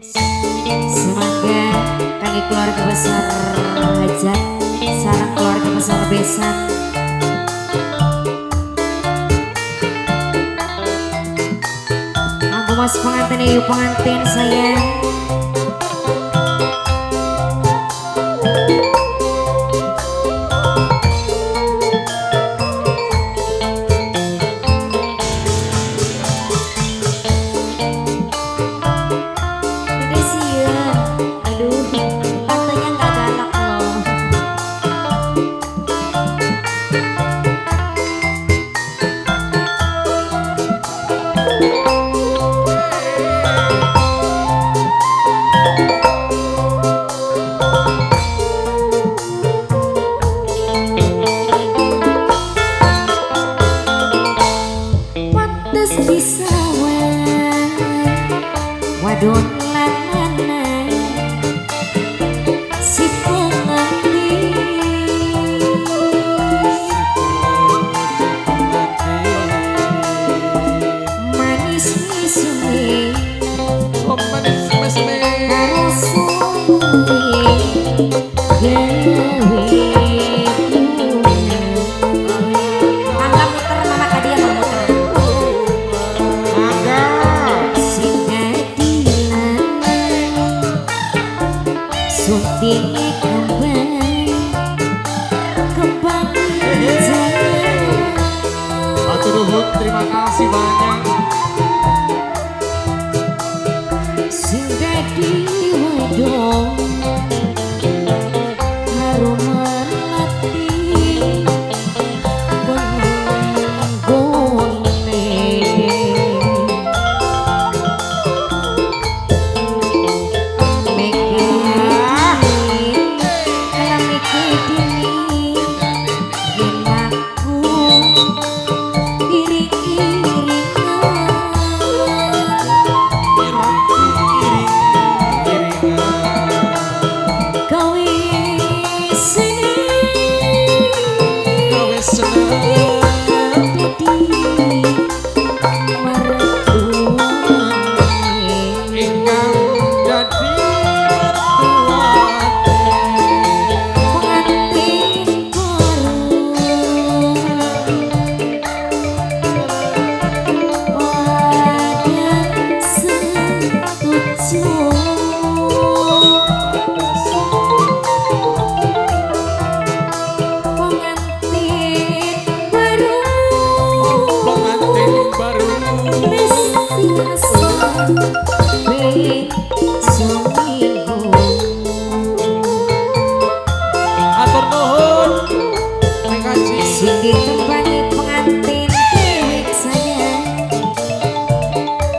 Semoga kangge keluarga besar Hajat sareng keluarga besar Besan. Kanggo mas pengantin, ibu pengantin sayang. Udah sih ya. Aduh, tantenya nggak galak loh. Pantes disawang wadon lanang si pengantin manis misme Oh, manis mesme. Karo suwe gawe. Mangga muter, mama kadia mau muter. Mangga. Sing dadi lanang suntine kembang kembang jalan. Hatur nuhun, terima kasih banyak. Sing dadi wadon karo melati penggone. Iring iringan. Gawe seneng. Ingkang dadi mertuane. Pengantin baru pada setuju. Pengantin baru. Pengantin baru. Mesti sampai seminggu. Hatur nuhun. Neng Haji. Sing ditembangi pengantin dewek sayang,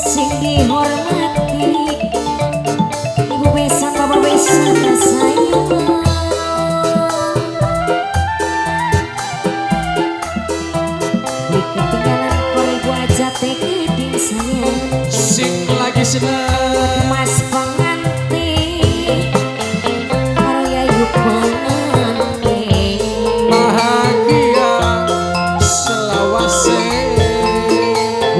sing dihormati ibu besan bapak besan sayang. Di ketinggalan karo ibu aja tegeding sayang. Sing lagi seneng. Mas pengantin karo yayu pengantin. Bahagia selawase.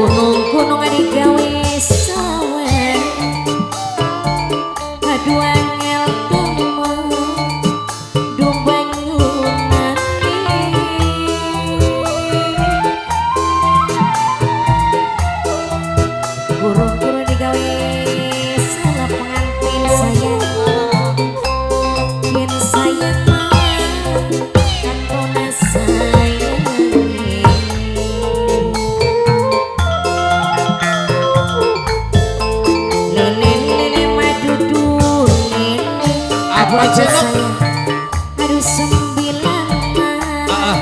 Gunung-gunung digawe sawah, aduh angel temen dung banyunane. Gurung-gurung digawe salah pengantin sayang, yen sayang mah kantona sayang. Lele lele madudu lele. Apa jeneng? Sayang. Aduh, sembilan Ah,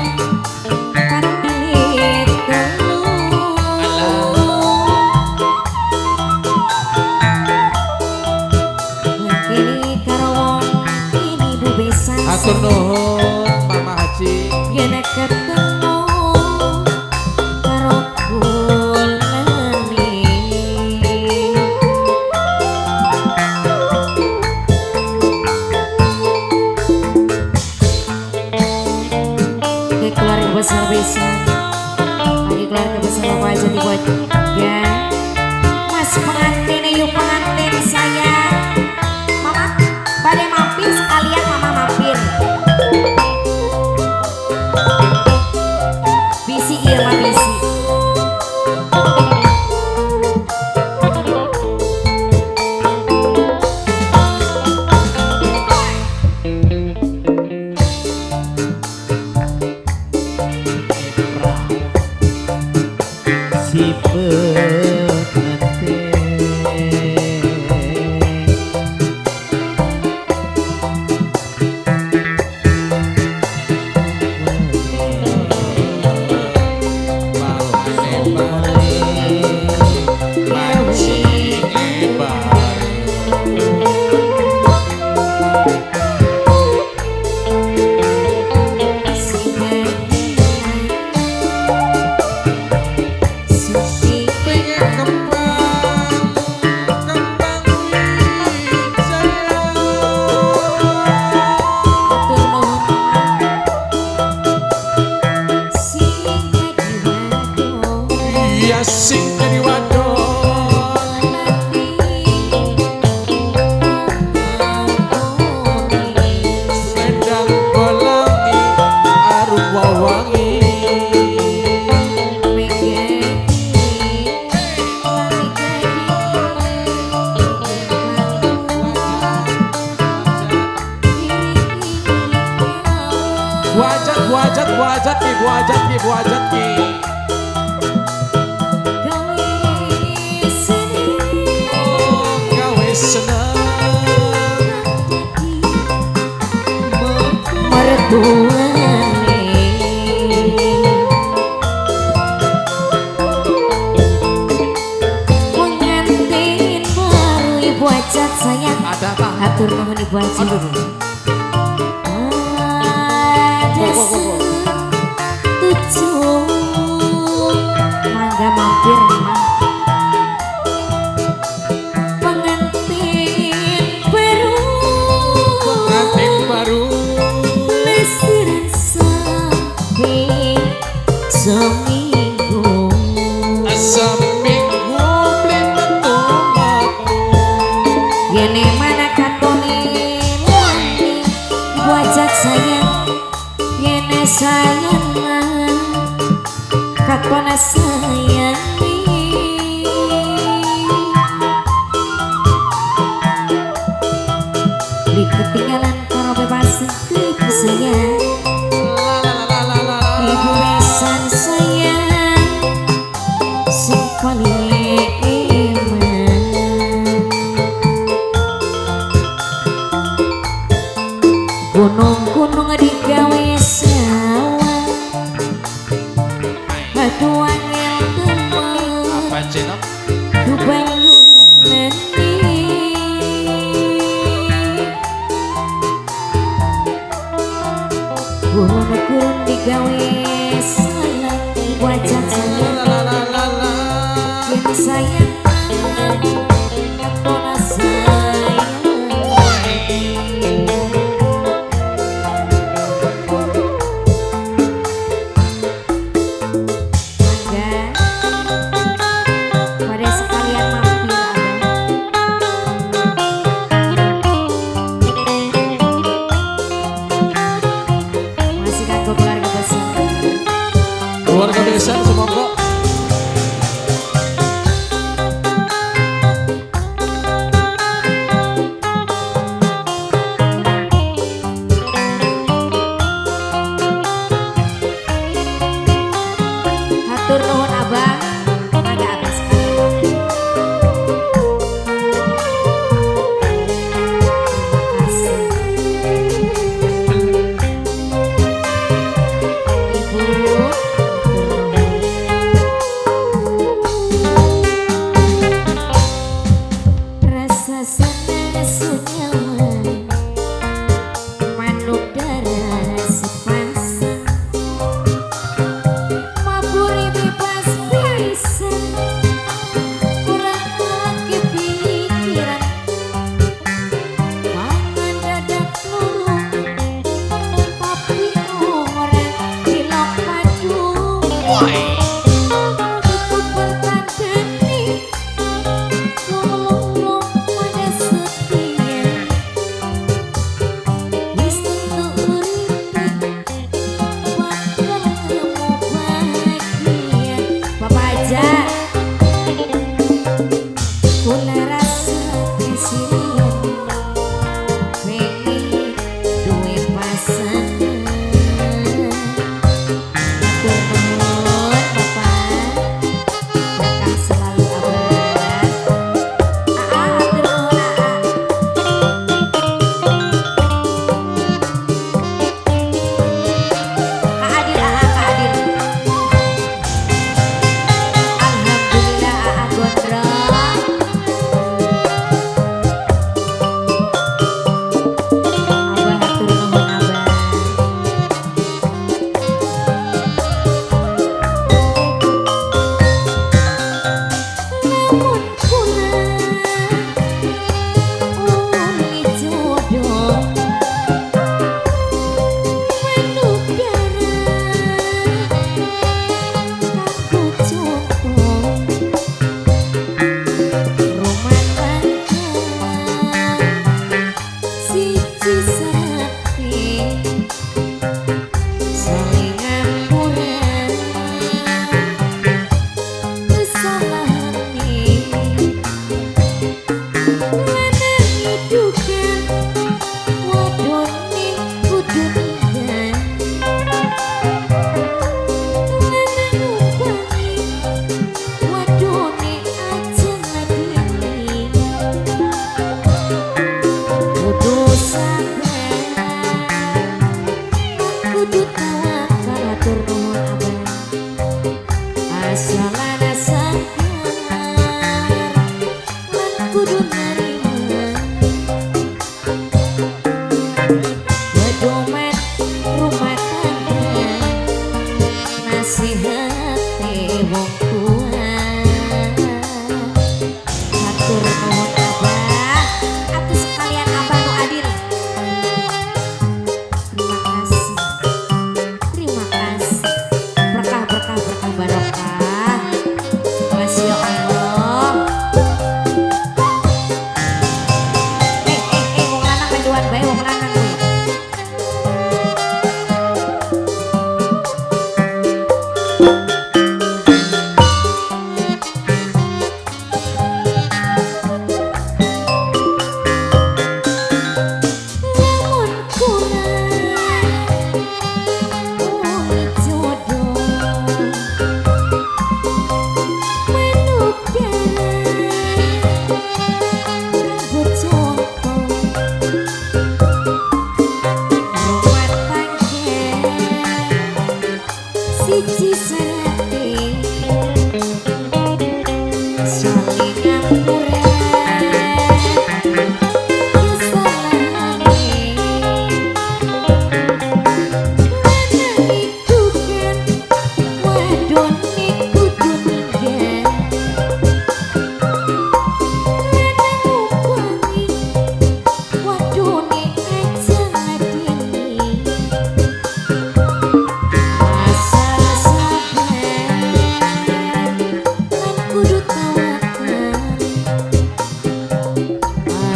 patile telu. Kini karo wong ini bu besan. Hatur nuhun Mama Haji. Yen ketemu karo kulane. Oke, keluarga besar besan, lagi keluarga besar Bapak aja dibuat ya. Mas pengantin, yuk pengantin sayang. Ibu Hajat ki, Ibu Hajat ki. Gawe seneng. Oh, gawe seneng. Mertuane pengantin baru Ibu Hajat sayang. Ada apa? Hatur nuhun Ibu Hajat. Aduh. Ada tujuh mangga mampir mah pengantin baru. Pengantin baru. Lesiran sampai seminggu. Seminggu beli metu metu. Yene mana katone lali Ibu Hajat sayang. Yene sayang katone sayang. Li ketinggalan karo bebasan ke sayang. La la la la la la. Ibu besan sayang sing paling eman. Gunung-gunung digawe sawah, batu angel temen Apa Cenok? Dubanyu nani. Gurun-gurun digawe salah Ibu Hajat sayang. La la la la la. Yen sayang katona sayang. Mangga pada sekalian mampir abah. Masih kanggo keluarga besar. Keluarga besar semoga. Hatur nuhun abah. Mangga abah sekalian mampir. Terima kasih. Ibu, hatur nuhun. Rasa senang senyawa manuk darah sepasang maburi bebas bisa kurang kepikiran mangan dadak luru tapi ora dilok padu tutup bertandani ngomong pada setia wis tentu uripe bakal nemu bahagia. Bapak aja kula rasa kesirian pengen duwe pasangan. Hatur nuhun Bapak, berkah selalu abah. Aa hatur nuhun Aa. Kak Adil, Aa, Kak Adil. Alhamdulillah Aa gondrong.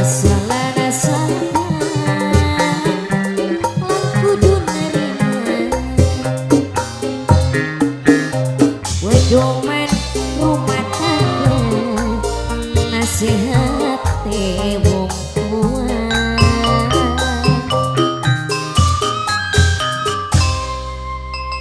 Assalamualaikum.